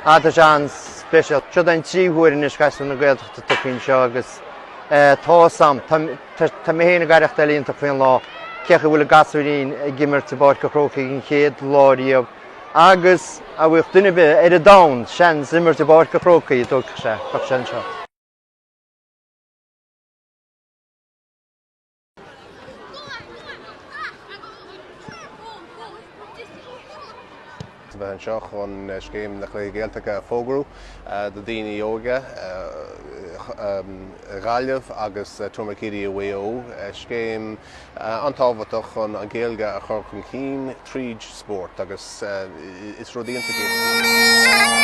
Ah tá sé an-speisialta. Seo an tríú huair anois Gasúir na Gaeltachta tugtha anseo agus tá 'fhios a'm, tá mé féin ag aireachtáil iontach faoin lá, cé chaoi a bhfuil na gasúirín ag imirt i bPáirc an Chrócaigh an chéad lá riamh agus dá bhfaigheadh duine ar bith ar an domhan seans imirt i bPáirc an Chrócaigh, dtógfadh sé, bheadh sé anseo. A bheith anseo chun Scéim na Cluichí Gaeltachta a fógrú do daoine óga i Gaillimh agus Tuaim Ciarraí i Mhaigh Eo. Scéim an-tábhachtach chun an Ghaeilge a chur chun cinn tríd spórt agus is rud iontach é.